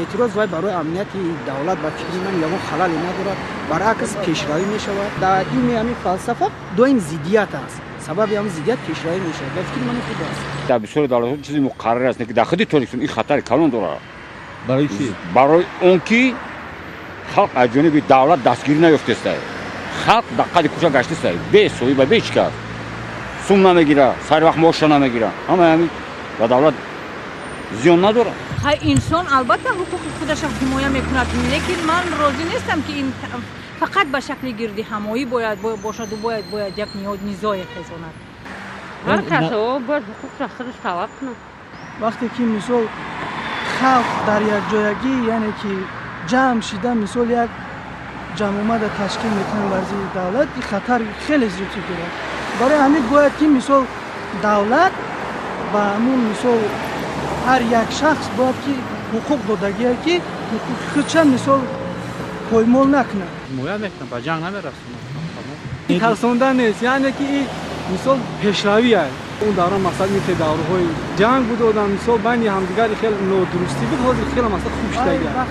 Эътироз вай барои амнияти давлат, ба фикри ман, ягон халале надорад, баръакс, пешравӣ мешавад. Дар илми ҳамин фалсафа доим зиддият аст, сабаби ҳамин зиддият пешравӣ мешавад. Ба фикри ман, хуб аст. Дар бисёри давлатҳо чизи муқаррар аст, ки дар худи Тоҷикистон ин хатари калон дорад. Барои чӣ? Барои он ки халқ аз ҷониби давлат дастгирӣ наёфтеста. Халқ дар қади кӯча гаштеста, бесоҳиба, бе ҳеҷ кас, сум намегира, сари вақт маоша намегира. Ҳамаи ҳамин ба давлат зиён надорад. Хай, инсон албатта ҳуқуқи худаша ҳимоя мекунад, лекин ман розӣ нестам, ки ин фақат ба шакли гирдиҳамоӣ бояд бошаду бояд як низое хезонад. Ҳар кас бояд ҳуқуқша худаш талаб кунад. Вақте ки, мисол, халқ дар якҷоягӣ, яъне ки ҷамъ шида, мисол, як ҷамъомада ташкил мекунанд бар зидди давлат, ин хатар хеле зиёд дорад. Барои ҳамин бояд ки, мисол, давлат ба ҳамун, мисол, ҳар як шахс бояд ки ҳуқуқ додагие, ки ҳуқуқи худша, мисол, поймол накунад. Ҳимоя мекунад, ба ҷанг намерасонад. Тарсондан нест, яъне ки ин, мисол, пешравӣ аст. Он давра, мақсад, мисли давраҳои ҷанг буд, одам, мисол, байни ҳамдигар хеле нодурустӣ буд. Ҳозир хеле, мақсад, хуб шудагиаст.